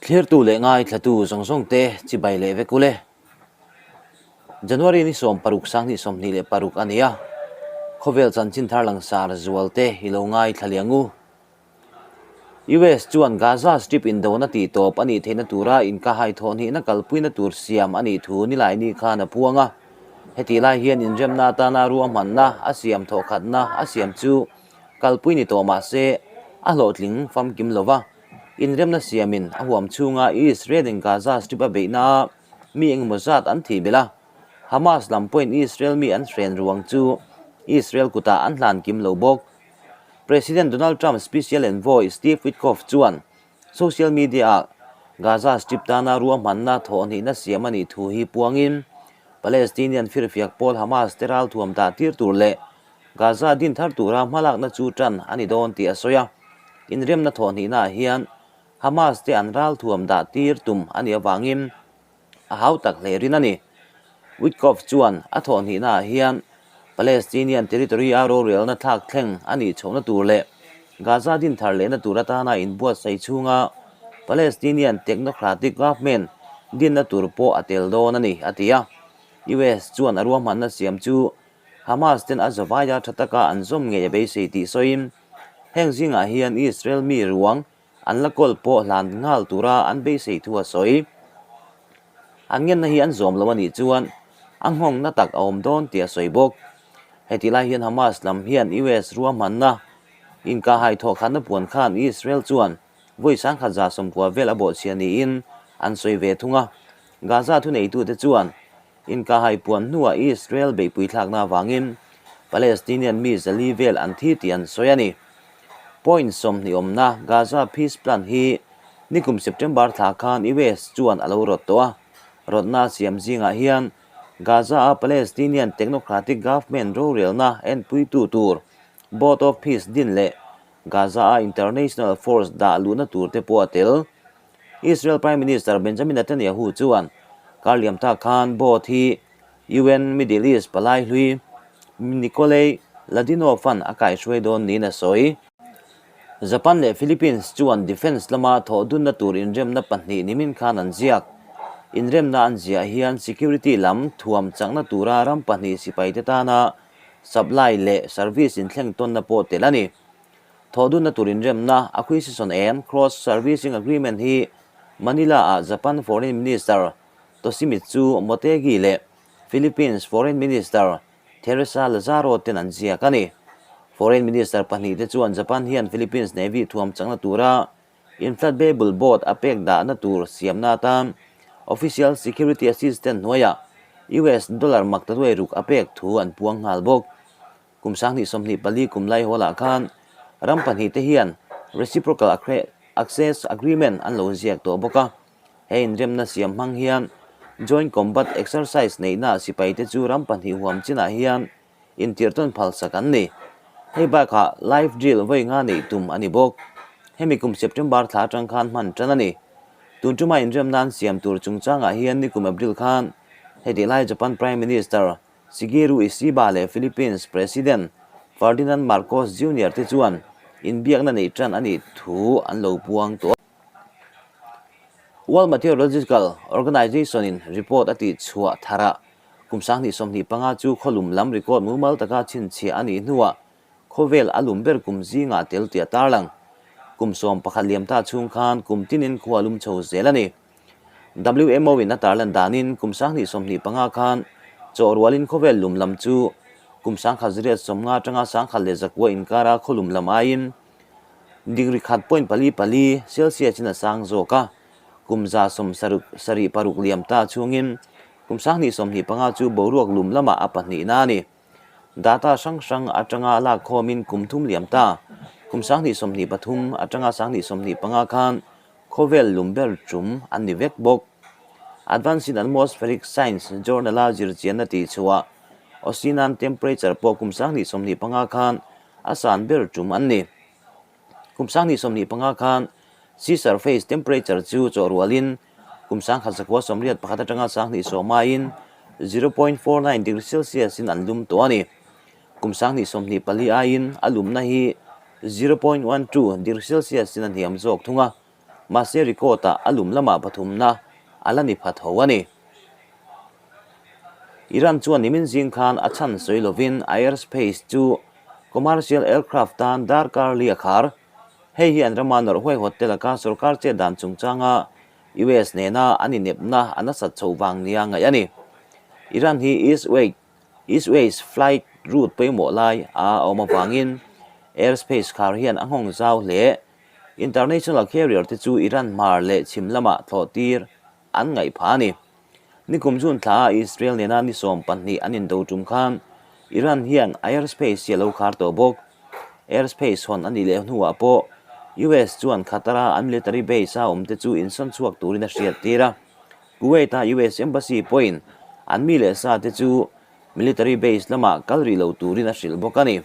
Thlirtu leh ngaithlatu zawng zawng te chibai leh vek ule. January ni 16 2026 a ni a, khawvel chanchin thar langsar zual te i lo ngaithla liang u. US chuan Gaza Strip indona tih tawp a nih theihna tura inkahhai thawhhnihna kalpuina tur siam a nih thu Nilaini khan a puang a. Hetih lai hian inremna atana ruahmanna a siam thawhkhatna a siam chu kalpui ni tawh mah se a hlawhtling famkim lo va. Inremna siamin a huam chhunga Israel-in Gaza Strip a beihna mi engemaw zat an thih belh a. Hamas lam pawhin Israel mi an hren ruang chu Israel kutah an hlan kim lo bawk. President Donald Trump special envoy Steve Witkoff chuan social media-ah Gaza Strip tana ruahmanna thawhhnihna siam a nih thu hi puangin Palestinian firfiak pawl Hamas te ralthuam dah tir tur leh Gaza din thar tura hmalakna chu tan a ni dawn tih a sawi a. Inremna thawhhnihnaah hian Hamas te an ralthuam dah tir tum a nih avangin a hau tak hle rin a ni. Witkoff chuan a thawhhnihnaah hian Palestinian territory-a rorelna thlak thleng a nih chhohna tur leh Gaza din thar lehna tur atana inbuatsaih chhunga Palestinian technocratic government dinna tur pawh a tel dawn a ni, a ti a. US chuan a ruahmanna siam chu Hamas ten a zavaia tha taka an zawm ngei a beisei tih sawiin heng zingah hian Israel mi ruang An la kawl pawh hlan nghal tura an beisei thu a sawi. An ngenna hi an zawm lo a nih chuan a nghawngna tak a awm dawn tih a sawi bawk. Heti lai hian Hamas lam hian US ruahmanna inkahhai thawhkhatna puan khan Israel chuan vawi 1190 vel a bawhchhia niin an sawi ve thung a. Gaza thuneitute chuan Inkahhai puan hnuah Israel beihpui thlakna avangin Palestinian mi zali vel an thi tih an sawi a ni. Point 20 awmna Gaza Peace Plan hi nikum September thla khan US chuan a lo rawt tawh a. Rawtna siam zingah hian Gaza-a Palestinian Technocratic Government rorelna enpuitu tur Board of Peace din leh Gaza-a International Force dah luhna tur te pawh a tel. Israel Prime Minister Benjamin Netanyahu chuan kar liam tak khan board hi UN Middle East palai hlui Nikolay Ladinov-a'n a kaihhruai dawn niin a sawi. Japan leh Philippines chuan defence lama thawh dunna tur inremna pahnih nimin khan an ziak. Inremna an ziah hian security lam thuam chakna tura ram pahnih sipaite tana supply leh service inthleng tawnna pawh tel a ni. Thawhdunna tur inremna, Acquisition and Cross Servicing Agreement, hi Manila-ah Japan Foreign Minister Toshimitsu Motegi leh Philippines Foreign Minister Theresa Lazaro ten an ziak a ni. Foreign Minister pahnihte chuan Japan hian Philippines Navy thuam chakna tura inflatable boat a pek dahna tur siamna atan Official Security Assistance hnuaiah US dollar maktaduai ruk a pek thu an puang nghal bawk. Kum 2024 kum lai hawlah khan ram pahnihte hian Reciprocal Access Agreement an lo ziak tawh bawk a. He inremna siam hmang hian Joint Combat Exercise neihna sipaite chu ram pahnih huam chinah hian intirhtawn phalsak an ni. Hei bakah live drill vawi nga neih tum a ni bawk. Hemi kum September thla atang khan hman tan a ni. Tun tuma inremna an siam tur chungchangah hian nikum April khan heti lai Japan Prime Minister Shigeru Ishiba leh Philippines President Ferdinand Marcos Junior te chuan inbiakna neih tan a nih thu an lo puang tawh a. World Meteorological Organization-in report a tih chhuah tharah kum 2025 chu khawlum lam record mumal taka chhinchhiah a nih hnuah khawvel a lum ber kum zingah tel tih a tarlang. Kum 11 liam ta chhung khan kum tinin khua lum chho zel a ni. WMO in a tarlan danin kum 2025 khan chaw rualin khawvel lum lam chu kum 1950 atanga 1909 inkara khawlum lam aiin degree khat point pali pali Celsius in a sang zawk a, kum 176 liam ta chhungin kum 2025 chu boruak lum lamah a pahnihna a ni. Data hrang hrang atanga lak khawmin kum thum liam ta kum 2023 atanga 2025 khan Khawvel lum ber tum an ni vek bawk. Advance in Atmospheric Science Journal-a zirchianna tih chhuah Ocean temperature pawh kum 2025 khan a san ber tum an ni. Kum 2025 khan sea surface temperature chu chawh rualin kum 1981 atanga 2010 aiin 0.49 degree Celsius in an lum tawh a ni. Kum 2024 aiin a lumna hi 0.12 degree Celsius in a hniam zawk thung a. Mahse record-ah a lum lamah pathumna a la ni pha tho a ni. Iran chuan nimin zing khan a chhan sawi lovin a airspace chu commercial aircraft tan darkar li a khar. Hei hi an rama nawrh huaihawt te laka sorkar chet dan chungchanga US nena an inepna a nasat chhoh vang nia ngaih a ni. Iran hi East West East West flight route pawimawh lai a awm avangin airspace khar hian a nghawng zau hle. International carrier te chu Iran hmar leh chhim lamah thlawh tir an ngaih phah a ni. Nikum June thla a Israel nena ni 12 an indo tum khan Iran hian airspace hi a lo khar tawh bawk. Airspace hawn a nih leh hnuah pawh US chuan Qatar-a an military base a awmte chu insawn chhuak turin a hriattir a. Kuwait-a US Embassy pawhin an mi leh sa te chu military base lamah kal rih lo turin a hrilh bawk a ni.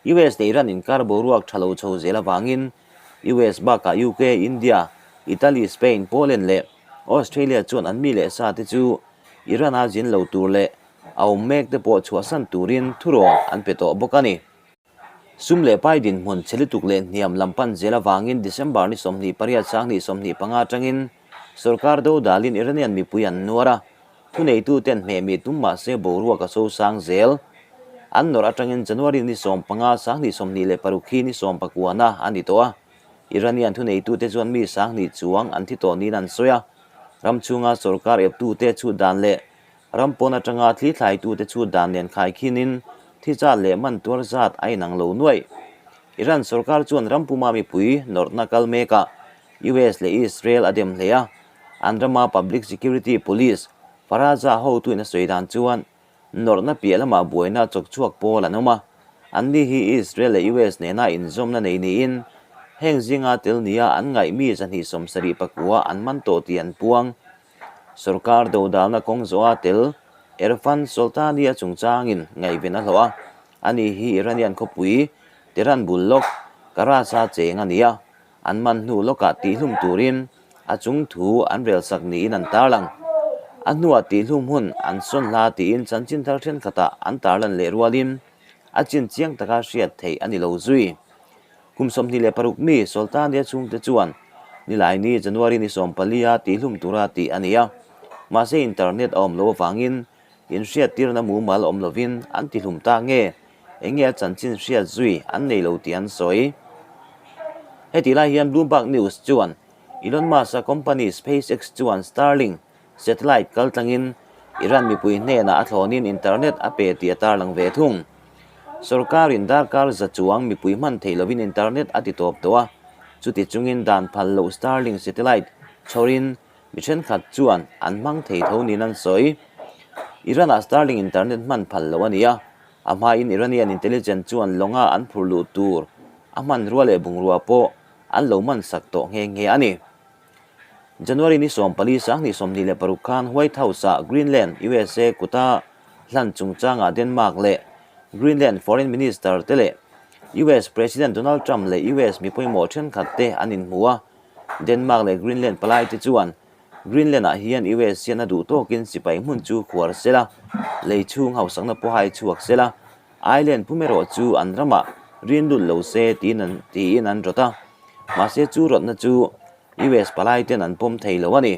US leh Iran inkar boruak tha lo chho zel avangin US bakah UK, India, Italy, Spain, Poland leh Australia chuan an mi leh sa te chu Iran-a zin lo tur leh a awm mek te pawh chhuahsan turin thurawn an pe tawh bawk a ni. Sum leh pai dinhmun chhe lutuk leh hniam lam pan zel avangin December ni 28 2025 atangin sorkar dodalin Iranian mipui an nuar a, thuneituten hmehmih tum mah se boruak a sosang zel. An nawrh atangin January ni 15 2026 hi ni sawmpakuana a ni tawh a, Iranian thuneitute chuan mi 2000 chuang an thi tawh niin an sawi a, ram chhunga sorkar eptute chhut dan leh Ram pawn atanga thli thlaitute chu dan nen khaikhinin thi zat leh man tuar zat a inang lo nuaih. Iran sorkar chuan ram puma mipui nawrhna kal mekah US leh Israel a dem hle a, an rama Public Security Police, Faraza hotuin a sawi dan chuan nawrhna piah lamah buaina chawk chhuak pawl an awm a, anni hi Israel leh US nena inzawmna nei niin heng zinga tel nia an ngaih mi 274 an man tawh tih an puang. Sorkar dodalna kawng zawha tel Erfan Soltani-a chungchangin ngaihven a hlawh a, ani hi Iranian khawpui Tehran bul lawk Karaj-a cheng a ni a, an man hnu lawkah tihlum turin a chung thu an relsak niin an tarlang. A hnuah tihlum hun an sawn hla tiin chanchin thar thenkhatah an tarlan leh rualin a chin chiang taka hriat theih a ni lo zui. Kum 26 mi Soltania chhungte chuan Nilaini January ni 14 a tihlum tura tih a ni a, mahse internet a awm loh avangin inhriattirna mumal awm lovin an tihlum ta nge eng nge a chanchin hriat zui an nei lo tih an sawi. Hetih lai hian Bloomberg News chuan Elon Musk-a company SpaceX chuan Starlink Satellite kal tlangin Iran mipui hnenah a thlawnin internet a pe tih a tarlang ve thung. Sorkarin darkar za chuang mipui hman theih lovin internet a ti tawp tawh a, chuti chungin dan phal loh Starlink satellite chhawrin mi thenkhat chuan an hmang thei tho niin an sawi. Iran-ah Starlink internet hman phal loh a ni a, a hmain Iranian intelligence chuan lawnga an phur luh tur a hmanrua leh bungrua pawh an lo man sak tawh nghe nghe a ni. January ni 14 2026 khan White House-ah Greenland, USA kuta hlan chungchangah Denmark leh Greenland Foreign Minister te leh US President Donald Trump leh US mi pawimawh thenkhat te an inhmu a. Denmark leh Greenland palai te chuan Greenland-ah hian US hian a duh tawkin sipai hmun chu khuar sela, lei chhung hausakna pawh hai chhuak sela, Island pum erawh chu an ramah rin lut lo se tiin an rawt a. Mahse chu rawtna chu US palai ten an pawm thei lo a ni.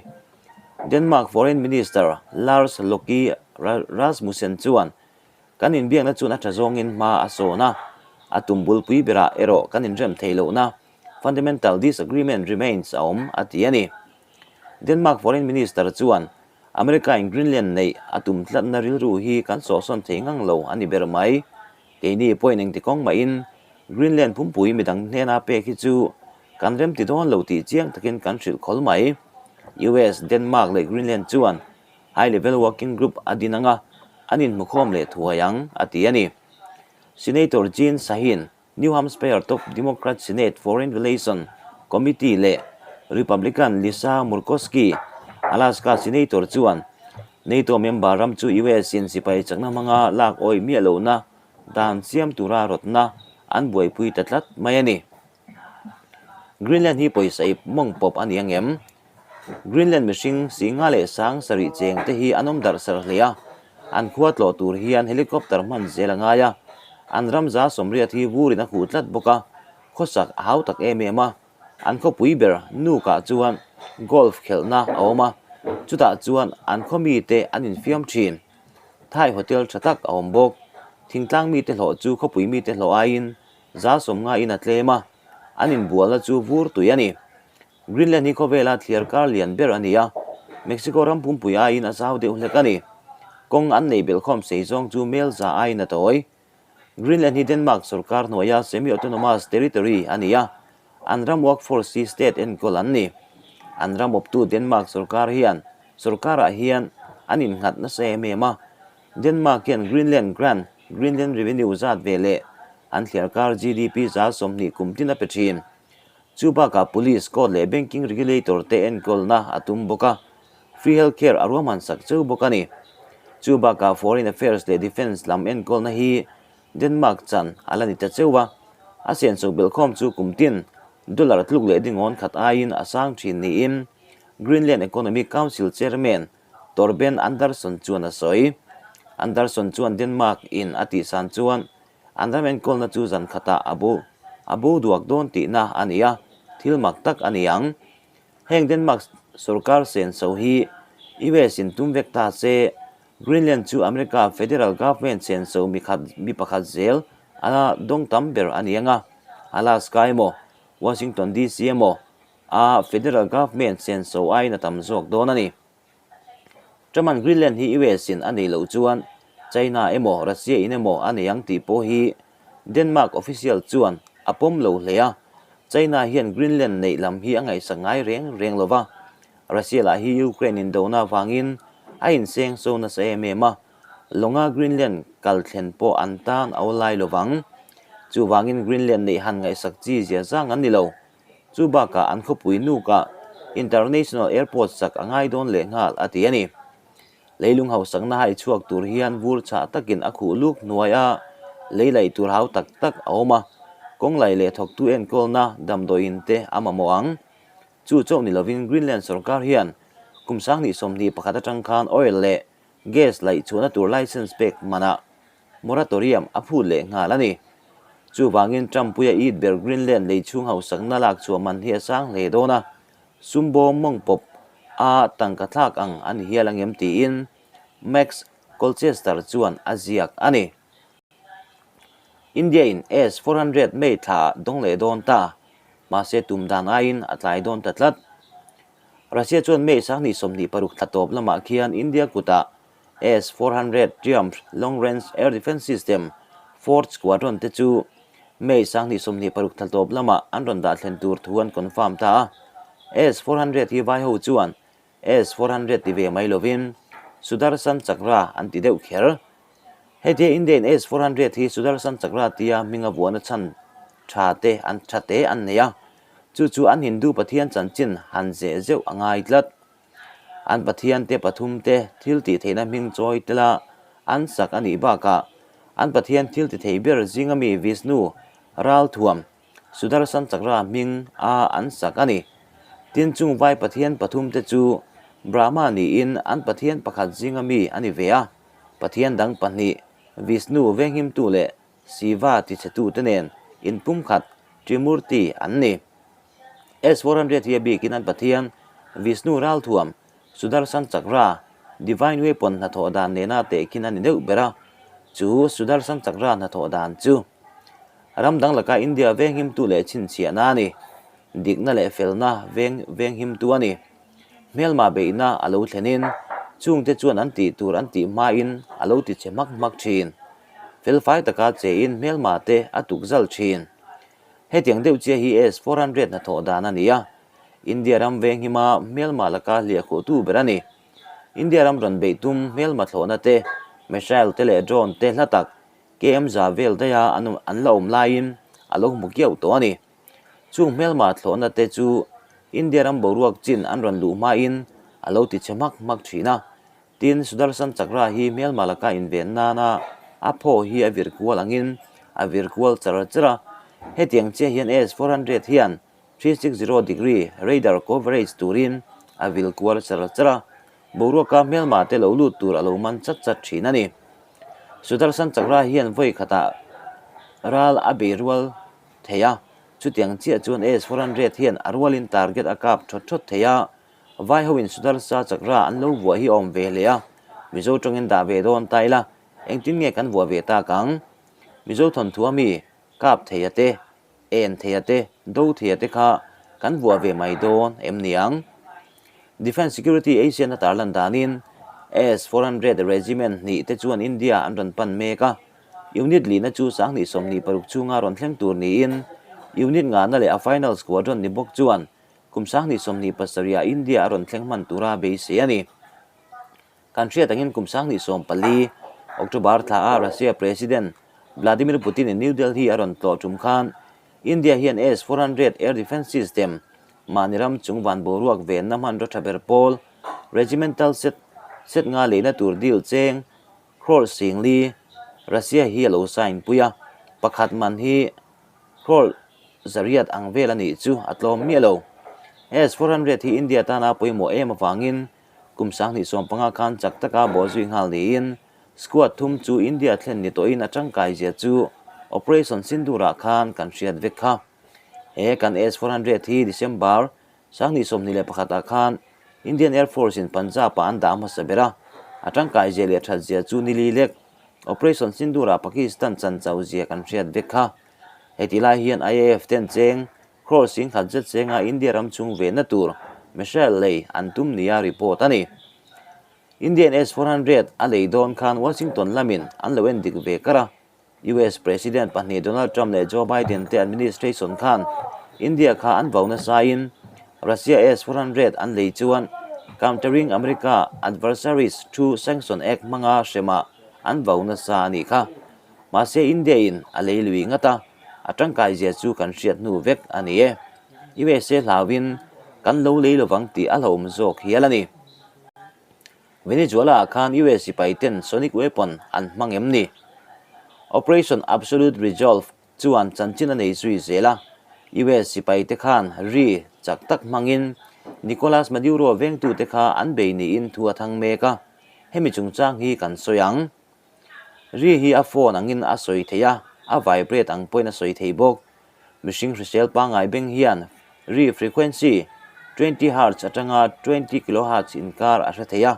Denmark Foreign Minister Lars Lokke Rasmussen chuan, Kan inbiakna chuan a tha zawngin hma a sawn a, a tum bulpui berah erawh kan inrem thei lohna fundamental disagreement remains a awm, a ti a ni. Denmark Foreign Minister chuan, America-in Greenland neih a tum tlatna rilru hi kan sawhsawn thei ngang lo a ni ber mai. Keini pawhin engti kawng mahin Greenland pumpui midang hnena pek hi chu kan remti dawn lo tih chiang takin kan hrilh khawl mai. US, Denmark leh Greenland chuan High Level Working Group a din anga an inhmukhawm leh thuai ang, a ti a ni. Senator Jean Shaheen, New Hampshire top Democrat Senate Foreign Relations Committee leh Republican Lisa Murkowski, Alaska Senator chuan NATO member ram chu US in sipai chakna hmanga lak awih miah lohna dan siam tura rawtna an buaipui ta tlat mai a ni. Greenland hi pawisa ip mawng pawp a ni ang em? Greenland mihring 50 leh 7000 cheng te hi an awm darh sarh hle a, an khua tlawh tur hian helicopter hman zel a ngai a, an ram 80% hi vurin a khuh tlat bawk a, khawsak a hau tak em em a. An khawpui ber Nuuk-ah chuan golf khelhna a awm a, chutah chuan an khaw mite an infiam thin. Thai hotel tha tak a awm bawk. Thingtlang mite hlawh chu khawpui mite hlawh aiin 150 in a tlem a, an inbualna chu vur tui a ni. Greenland hi khawvela thliar kar lian ber a ni a, Mexico ram pumpui aiin a zau deuh hlek a ni. Kawng an nei belhkhawm sei zawng chu mel za aiin a tawi. Greenland hi Denmark sorkar hnuaia semi-autonomous territory a ni a, an ram workforce hi state enkawl an ni. An ram awptu Denmark sorkar hian sorkarah hian an innghat nasa em em a, Denmark hian Greenland Grant, Greenland Revenue zat ve leh an thliarkar GDP 20% kum tin a pe thin. Chu bakah police, court leh banking regulator te enkawlna a tum bawk a, free health care a ruahman sak cheu bawk a ni. Chu bakah foreign affairs leh defence lam enkawlna hi Denmark chan a la ni ta cheu a, a senso belhkhawm chu kum tin dollar tluk leh dingawn khat aiin a sang thin niin Greenland Economic Council chairman Torben Andersen chuan a sawi. Andersen chuan Denmark in a tihsan chuan An ram enkawlna chu zan khatah a bo a bo duak dawn tihna a ni a, thil mak tak a ni ang. Heng Denmark sorkar senso hi US in tum vek ta se, Greenland chu America federal government senso mi khat mi pakhat zel a dawng tam ber a ni ang a, Alaska emaw, Washington DC emaw a federal government senso aiin a tam zawk dawn a ni. Truman Greenland hi US in a neih loh chuan China emaw Russia in emaw a nei ang tih pawh hi Denmark official chuan a pawm lo hle a, China hian Greenland neih lam hi a ngaihsak ngai reng reng lo va, Russia lah hi Ukraine indona avangin a inseng so nasa em em a, lawnga Greenland kal thlen pawh an tan a awlai lo vang. Chuvangin Greenland neih han ngaihsak chi zia zang an ni lo. Chu bakah an khawpui nukah International Airport sak a ngai dawn leh nghal a ti a ni. Leilung hausakna hai chhuak tur hian vur chhah takin a khuh luk hnuai a, lei laih tur hau tak tak a awm a, kawng laih leh thawktu enkawlna damdawiin te a mamawh ang. Chu chauh ni lovin Greenland sorkar hian kum 2021 atang khan oil leh gas laih chhuahna tur licence pek manah moratorium a phut leh nghal a ni. Chuvangin Trump-puia it ber Greenland lei chhung hausakna lak chhuah man hi a sang hle dawn a, sum bawm mawng pawp a tangka thlak ang a ni hial angem tiin Max Colchester chuan a ziak a ni. India-in S-400 May thla dawng leh dawn ta, mahse tum dan aiin a tlai dawn ta tlat. Russia chuan May 2026 thla tawp lamah khian India kutah S-400 Triumph Long Range Air Defence System Fourth Squadron te chu May 2026 thla tawp lamah an rawn dah thlen tur thu an confirm ta a. S-400 hi vai ho chuan S-400 ti ve mai lovin Sudarshan Chakra an ti deuh kher. Hetia India-in S-400 hi Sudarshan Chakra tia hminga vuahna chhan tha te an tha te an nei a, chu chu an Hindu pathian chanchin han zeh zeuh a ngai tlat. An pathiante pathumte thil tih theihna hming chawi tela an sak a nih bakah an pathian thil ti thei ber zinga mi Vishnu ralthuam Sudarshan Chakra hming a an sak a ni. Tin chung vai pathian pathumte chu Brahma niin an pathian pakhat zinga mi a ni ve a, pathian dang pahnih Vishnu venghimtu leh Shiva tichhetute nen inpumkhat Trimurti an ni. S-400 hi a bikin an pathian Vishnu ralthuam Sudarshan Chakra, Divine Weapon hnathawh dan nena tehkhin a ni deuh ber a, chu Sudarshan Chakra hnathawh dan chu ram dang laka India venghimtu leh chhinchhiahna a ni, dikna leh felna veng venghimtu a ni. Hmelma beihna a lo thlenin chungte chuan an tih tur an tih hmain a lo ti che hmak hmak thin. Felfai taka chein hmelma te a tukzal thin. Hetiang deuh chiah hi S-400 hnathawh dan a ni a, India ram venghima hmelma laka hliahkhuhtu ber a ni. India ram rawn beih tum hmelma thlawhna te, missile te leh drone te hla tak KM za vel daiha an an la awm laiin a lo hmu kiau tawh a ni. Chung hmelma thlawhna te chu India ram boruak chin an rawn luh hmain a lo ti che hmak hmak thin a, Tin, Sudarshan Chakra hi hmelma laka inven nana a phaw hi a vir kual angin a vir kual char char a. Hetiang chiah hian S-400 hian 360 degree radar coverage turin a vil kual char char a, boruaka hmelma te lo lut tur a lo man chat chat thin a ni. Sudarshan Chakra hian vawi khatah ral a bei rual thei a. Chutiang chiah chuan S-400 hian a rualin target a kap thawt thawt thei a, Vai hoin Sudarsa Chakra an lo vuah hi a awm ve hle a, Mizo tawngin dah ve dawn ta ila, engtin nge kan vuah ve tak ang? Mizo thawnthu ami kap thei a te, en thei a te, do thei a te kha kan vuah ve mai dawn em ni ang? Defence Security Asian a tarlan danin S-400 Regiment hnih te chuan India an rawn pan mek a, Unit lihna chu 2026 chhunga rawn thleng tur niin Unit ngahna leh a final squadron ni bawk chuan kum 2027 ah India a rawn thleng hman tura beisei a ni. Kan hriat angin kum 2014 October thla a Russia President Vladimir Putin in New Delhi a rawn tlawh tum khan India hian S-400 air defence system mahni ram chung van boruak venna hmanraw tha ber pawl regimental set set nga leina tur deal cheng Crore Singli, Russia hi a lo sign pui a, pakhat man hi crore zariat ang vel a nih chu a tlawm miah lo. S-400 hi India tana pawimawh em avangin kum 2015 khan chak taka bawhzui nghal niin squad thum chu India thlen ni tawhin a tangkai zia chu Operation Sindoor-ah khan kan hriat vek kha. He kan S-400 hi December 2021 ah khan Indian Air Force in Punjab ah an dah hmasa ber a, a tangkai zia leh that zia chu nili lek Operation Sindoor ah Pakistan chan chau zia kan hriat vek kha. Heti lai hian IAF ten cheng crore singkhat zet chenga India ram chung venna tur missile lei an tum nia report a ni. Indian S-400 a lei dawn khan Washington lamin an lo en dik ve kar a, US President pahnih Donald Trump leh Joe Biden te administration khan India kha an vau nasain Russia S-400 an lei chuan Countering America Adversaries Through Sanction Act hmanga hremah an vau nasa a nih kha. Mahse India in a lei lui ngat a, a tangkai zia chu kan hriat hnu vek a ni e. USA hlauin kan lo lei lovang tih a hlauhawm zawk hial a ni. Venezuela ah khan US sipai ten sonic weapon an hmang em ni? Operation Absolute Resolve chuan chanchin a nei zui zel a, US sipai te khan ri chak tak hmangin Nicolas Maduro vengtute kha an bei niin thu a thang mek a, hemi chungchang hi kan sawi ang. Ri hi a phone angin a sawi thei a, a vibrate ang pawhin a sawi thei bawk. Mihring hrisel pangngai beng hian ri frequency 20 hertz atanga 20 kilohertz inkar a hre thei a,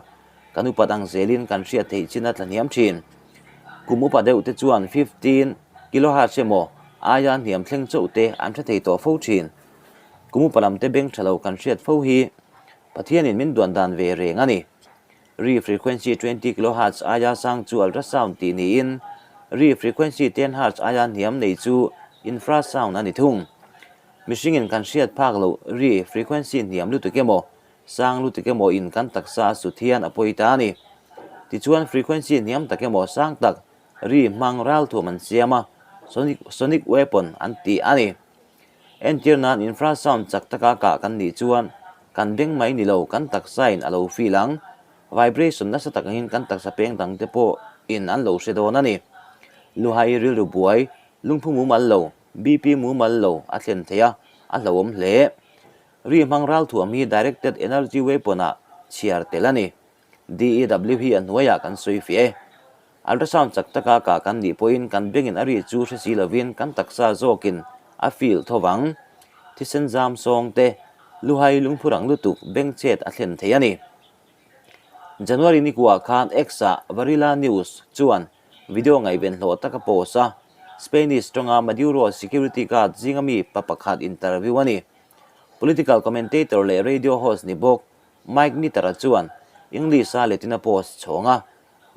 kan upat ang zelin kan hriat theih chin a tla hniam thin. Kum upa deuh te chuan 15 kilohertz emaw aia hniam thleng chauh te an hre thei tawh fo thin. Kum upa lam te beng tha lo kan hriat fo hi Pathianin min duan dan ve reng a ni. Ri frequency 20 kilohertz aia sang chu ultrasound tih niin, ri frequency 10 hertz aia hniam nei chu infrasound a ni thung. Mihringin kan hriat phak loh ri frequency hniam lutuk emaw, sang lutuk emaw in kan taksa a sut hian a pawi ta a ni. Tichuan frequency hniam tak emaw sang tak ri hmang ralthuam an siam a, sonic sonic weapon an tih a ni. Entir nan infrasound chak taka kah kan nih chuan kan beng mai ni lo kan taksa in a lo feel ang. Vibration nasa tak angin kan taksa peng dang te pawh in an lo hre dawn a ni. Luhai rilru buai, lungphu mumal lo, BP mumal lo a thlen thei a, a hlauhawm hle. Ri hmang ralthuam hi directed energy weapon ah chhiar tel a ni. DEW hi a hnuaiah kan sawi fiah e. Ultrasound chak taka kah kan nih pawhin kan bengin a ri chu hre si lovin kan taksa zawkin a feel tho vang. Thisen zam sawng te, luhai lungphu rang lutuk beng chet a thlen thei a ni. January nikuah khan X-ah Varilla News chuan video ngaihven hlawh taka post a, Spanish tawnga Maduro security guard zinga mi pa pakhat interview a ni. Political commentator leh radio host ni bawk Mike Nitter-a chuan English-a letin a post chhawng a.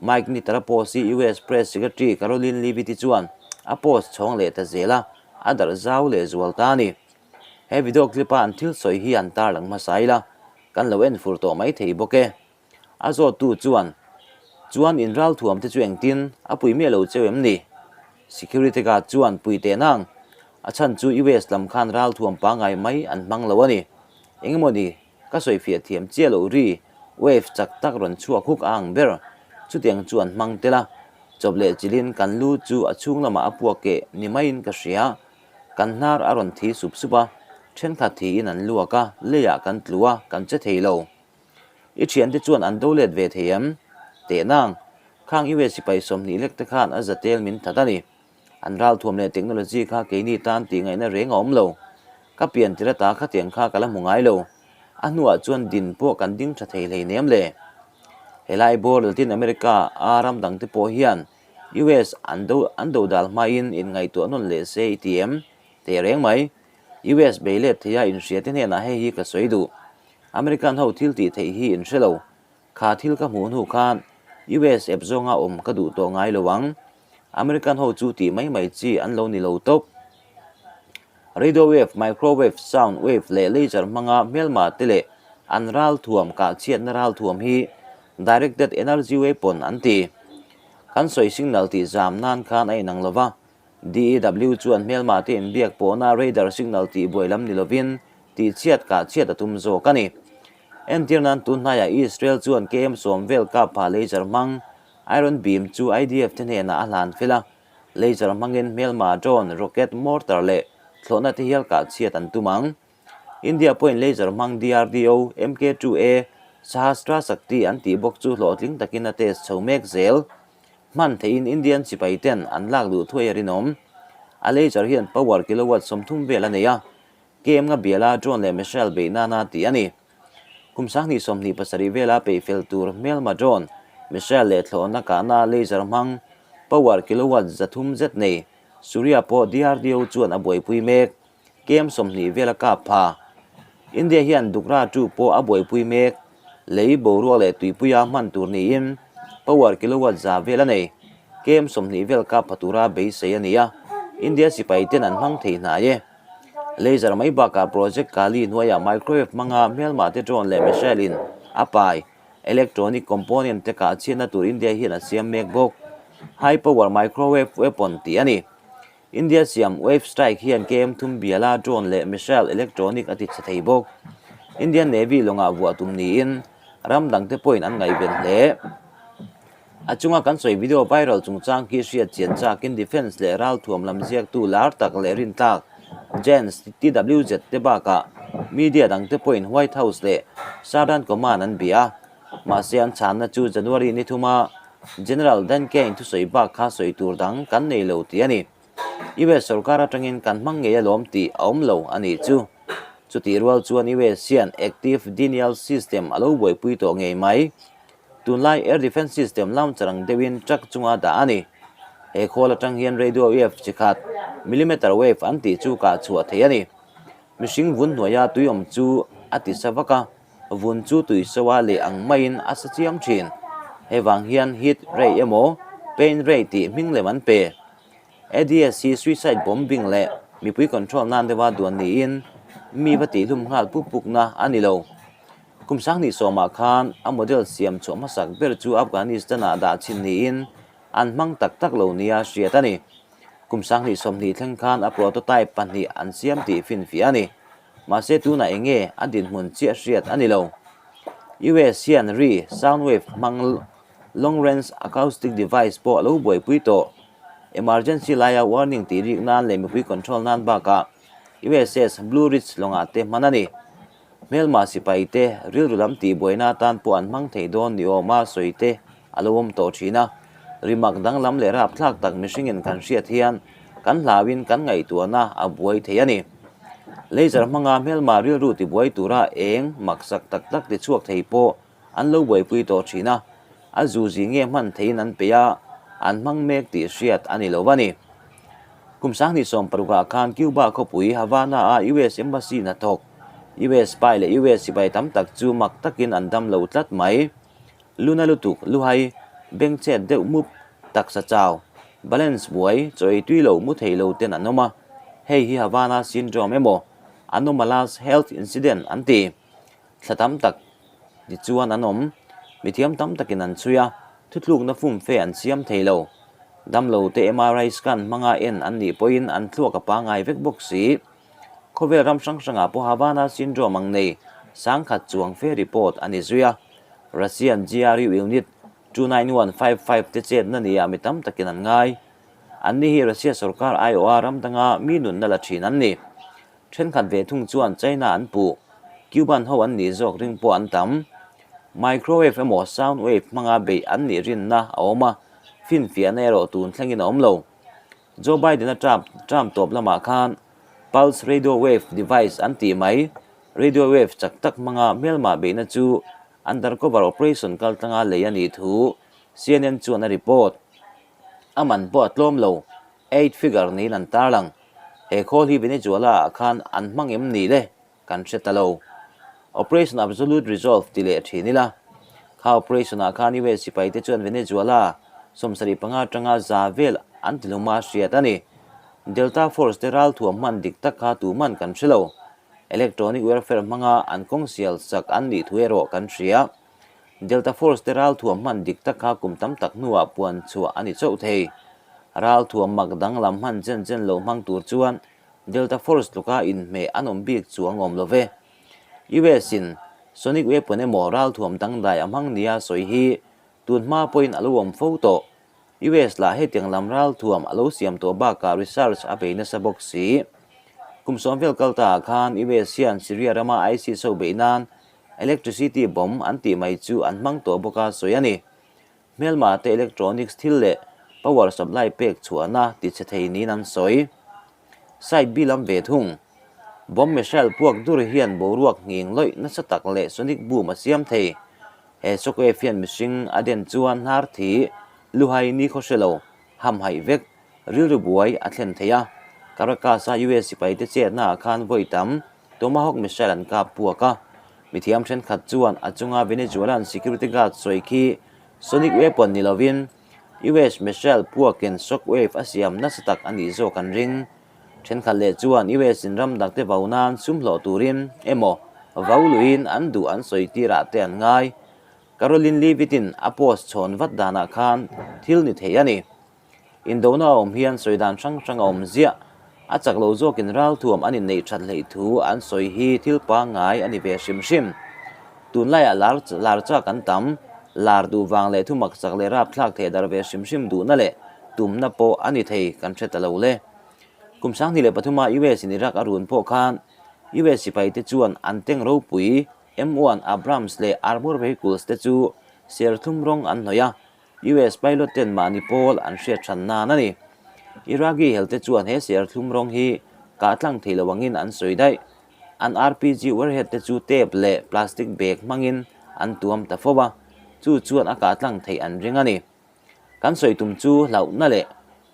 Mike Nitter-a post hi US Press Secretary Karoline Leavitt-i chuan a post chhawng leh ta zel a, a darh zau leh zual ta a ni. He video clip-a an thil sawi hi an tarlang hmasa ila, kan lo en fur tawh mai thei bawk e. A zawttu chuan, Chuan in ralthuam te chu engtin a pui miah lo cheu em ni? Security guard chuan pui teh nang, a chhan chu US lam khan ralthuam pangngai mai an hmang lo a ni. Engemaw ni? Ka sawifiah thiam chiah loh ri, wave chak tak rawn chhuak huk a ang ber. Chutiang chu an hmang tel a, chawp leh chilhin kan lu chu a chhung lamah a puak keh ni maiin ka hria. Kan hnar a rawn thi sup sup a, thenkhat thiin an luak a, leiah kan tlu a, kan che thei lo. I thiante chuan an do let ve thei em? Teh nang, khang US sipai 20 lek te khan a za tel min that a ni. An ralthuam leh technology kha keini tan tih ngaihna reng a awm lo. Ka pian tir ata khatiang kha ka la hmu ngai lo. A hnuah chuan din pawh kan ding tha thei hleinem le. Helai bawr Latin America a ram dangte pawh hian US an do an do dal hmain inngaihtuah nawn leh se i ti em? Teh reng mai. US bei let theia inhriate hnenah hei hi ka sawi duh. American ho thil tih theih hi in hre lo. Kha thil ka hmuh hnu khan US ep zawnga awm ka duh tawh ngai lo ang. American ho chu tih mai mai chi an lo ni lo tawp. Radio wave, microwave, sound wave leh laser hmanga hmelma te leh an ralthuam kah chhiatna ralthuam hi directed energy weapon an ti. Kan sawi signal tih zam nan khan a inang lo va, DEW chuan hmelma te inbiak pawhna radar signal tih buai lam ni lovin tih chhiat kah chhiat a tum zawk a ni. Entir nan tun hnaiah Israel chuan KM sawm vel kap pha laser hmang Iron Beam chu IDF te hnenah a hlan fel a, laser hmangin hmelma drone, rocket, mortar leh thlawhna te hial kah chhiat an tum ang. India pawhin laser hmang DRDO, MK2A, Sahastra Shakti an tih bawk chu hlawhtling takin a test chho mek zel. Hman theihin Indian sipai ten an lak duh thuai a rinawm. A laser hian power kilowatt 30 vel a nei a, KM nga biala drone leh missile beih nana tih a ni. Kum 2027 vela peih fel tur hmelma drone, missile leh thlawhna kahna laser hmang power kilowatt 300 zet nei Surya pawh DRDO chuan a buaipui mek. KM 20 vela kap pha. India hian Dukra 2 pawh a buaipui mek. Lei boruak leh tuipuia hman tur niin power kilowatt 100 vel a nei. KM 20 vel kap pha tura beisei a ni a, India sipai ten an hmang thei hnai e. Laser mai bakah Project Kali hnuaiah microwave hmanga hmelmah te drone leh missile in a pai electronic component te kah chhiatna tur India hian a siam mek bawk. High power microwave weapon tih a ni. India siam Wave Strike hian KM thum biala drone leh missile electronic a ti chhe thei bawk. Indian Navy lawngah vuah tum niin ram dangte pawhin an ngaihven hle. A chunga kan sawi video viral chungchang khi hriat chian chakin Defence leh ralthuam lam ziaktu lar tak leh rintlak Jens TWZ te bakah media dangte pawhin White House leh Southern Command an bia a. Mahse an chhanna chu January ni thuma General Dan Caine thusawi bak kha sawi tur dang kan nei lo tih a ni. US sorkar atangin kan hmang ngei alawm tih a awm lo a nih chu. Chutih rual chuan US hian Active Denial System a lo buaipui tawh ngei mai. Tunlai Air Defence System launcher ang deuhin truck chunga dah a ni. He khawl atang hian radio wave chi khat, millimeter wave an tih chu kah chhuah theih a ni. Mihring vun hnuaia tui awm chu a ti sa vak a, vun chu tui soa leh ang maiin a sa chiam thin. Hei vang hian heat ray emaw pain ray tih hming lem an pe. ADS hi suicide bombing leh mipui control nan deuha duan niin mi va tihhlum nghal puk pukna a ni lo. Kum 2010ah khan a model siam chhuah hmasak ber chu Afghanistan-ah dah chhin niin an hmang tak tak lo nia hriat a ni. Kum 2020 thleng khan a prototype pahnih an siam tih finfiah a ni. Mahse tunah eng nge a dinhmun chiah hriat a ni lo. US hian ri, sound wave, hmang long range acoustic device pawh a lo buaipui tawh. Emergency laia warning tih rik nan leh mipui control nan bakah USS Blue Ridge lawngah te hman a ni. Hmelma sipai te rilru lam tih buaina atan pawh an hmang thei dawn ni awma sawi te a lo awm tawh thin a. Rimak danglam leh rapthlak tak mihringin kan hriat hian kan hlauin kan ngaihtuahna a buai thei a ni. Laser hmanga hmelma rilru tibuai tura eng maksak tak tak tichhuak thei pawh an lo buaipui tawh thin a, a zuzi nge hman theiin an peih a, an hmang mek tih hriat a ni lo a ni. Kum 2016ah khan Cuba khawpui Havana-a US Embassy hnathawk, US spy leh US sipai tam tak chu mak takin an dam lo tlat mai. Luna lutuk, luhai, bengchhet deuh mup, taksa chau, balance buai, chaw ei tui lo, mu thei lo ten an awm a. Hei hi Havana Syndrome emaw Anomalous Health Incident an ti. Thla tam tak ti chuan an awm. Mithiam tam takin an chhui a, thutlukna fumfe an siam thei lo. Damlo te MRI scan hmanga en an nih pawhin an thluak a pangngai vek bawk si. Khawvel ram hrang hrangah pawh Havana syndrome ang nei 10,000 chuang fe report a ni zui a. Russian GRU unit 29155 te chetna nia mi tam takin an ngai. Anni hi Russia sorkar aiawha ram danga mi nunna la thin an ni. Thenkhat ve thung chuan China an puh, Cuban ho an nih zawk ring pawh an tam. Microwave emaw sound wave hmanga beih an nih rinna a awm a, finfiahna erawh tun thlengin a awm lo. Joe Biden-a term term tawp lamah khan Pulse Radio Wave Device an tih mai, radio wave chak tak hmanga hmelmah beihna chu undercover operation kaltlanga lei a nih thu CNN chuan a report. A man pawh a tlawm lo, eight figure niin an tarlang. He khawl hi Venezuela ah khan an hmang em ni le? Kan hre ta lo. Operation Absolute Resolve ti leh thin ila. Kha operation ah khan US sipai te chuan Venezuela 75 atanga za vel an ti hlum a hriat a ni. Delta Force te ralthuam hman dik tak kha tuman kan hre lo. Electronic warfare hmanga an kawng sial sak an nih thu erawh kan hria. Delta Force te ralthuam hman dik tak kha kum tam tak hnuah puan chhuah a ni chauh thei. Ralthuam mak danglam hman chen chen lo hmang tur chuan Delta Force tluka inhmeh an awm bik chu a ngawm lo ve. US in sonic weapon emaw ralthuam dangdai a hmang nia sawi hi tun hma pawhin a lo awm fo tawh. US lah hetiang lam ralthuam a lo siam tawh bakah research a bei nasa bawk si. Kum sawm vel kal ta ah khan US hian Syria rama ISIS ho beih nan electricity bomb an tih mai chu an hmang tawh bawk a sawi a ni. Hmelma te electronics thil leh power supply pek chhuahna ti chhe thei niin an sawi. Side B lam ve thung. Bomb missile puak dur hian boruak nghing lawih nasa tak leh sonic boom a siam thei. He shockwave hian mihring a den chuan hnar thi, luhai ni khaw hre lo, hamhaih vek, rilru buai a thlen thei a. Caracas-a US sipaite chetnaah khan vawi tam Tomahawk missile an kap puak a. Mithiam thenkhat chuan a chunga Venezuelan security guard sawi khi sonic weapon ni lovin US missile puakin shockwave a siam nasa tak a nih zawk an ring. Thenkhat leh chuan US in ram dangte vau nan sum hlawh turin emaw vau luiin an duh an sawi tirah te an ngai. Karoline Leavitt-in a post chhawn vat danah khan thil ni thei a ni. Indona a awm hian sawi dan hrang hrang a awm ziah. A chak lo zawkin ralthuam an inneih that hleih thu an sawi hi thil pangngai a ni ve hrim hrim. Tunlaiah lar lar chak an tam, lar duh vang leh thumak chak leh rapthlak theh darh ve hrim hrim duhna leh tumna pawh a ni thei kan hre ta lo le. Kum 2003 a US in Iraq a run pawh khan US sipai te chuan an tank ropui M1 Abrams leh armour vehicles te chu serthlum rawng an hnawih a, US pilot ten mahni pawl an hriat hran nan a ni. Iraqi helte chuan he serthlum rawng hi kah tlang thei lo angin an sawi daih. An RPG warhead te chu tape leh plastic bag hmangin an tuam ta fo a, chu chuan a kah tlang theih an ring a ni. Kan sawi tum chu hlauhna leh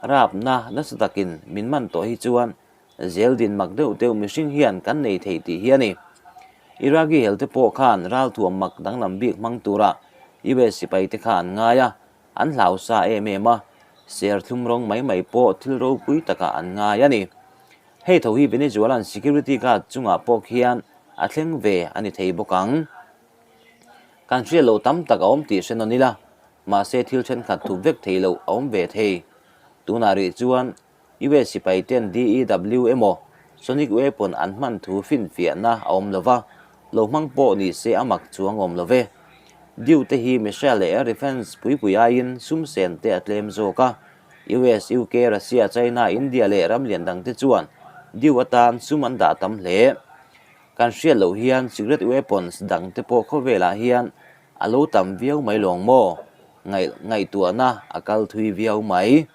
rapna nasa takin min man tawh hi chuan zel din mak deuh deuh mihring hian kan nei thei tih hi a ni. Iraqi helte pawh khan ralthuam mak danglam bik hmang tura US sipai te kha an ngai a, an hlau sa em em a, serthlum rawng mai mai pawh thil ropui takah an ngai a ni. Hei tho hi Venezuelan security guard chungah pawh khian a thleng ve a ni thei bawk ang. Kan hriat loh tam tak a awm tih hre nawn ila, mahse thil thenkhat thup vek thei loh a awm ve thei. Tunah rih chuan US sipai ten DEW emaw sonic weapon an hman thu finfiahna a awm lo va, lo hmang pawh ni se a mak chuang awm lo ve. Dew te hi missile leh air defence puipui aiin sum sen te a tlem zawk a, US, UK, Russia, China, India leh ram lian dang te chuan dew atan sum an dah tam hle. Kan hriat loh hian secret weapons dang te pawh khawvelah hian a lo tam viau mai lawng maw? Ngaih ngaihtuahna a kal thui viau mai.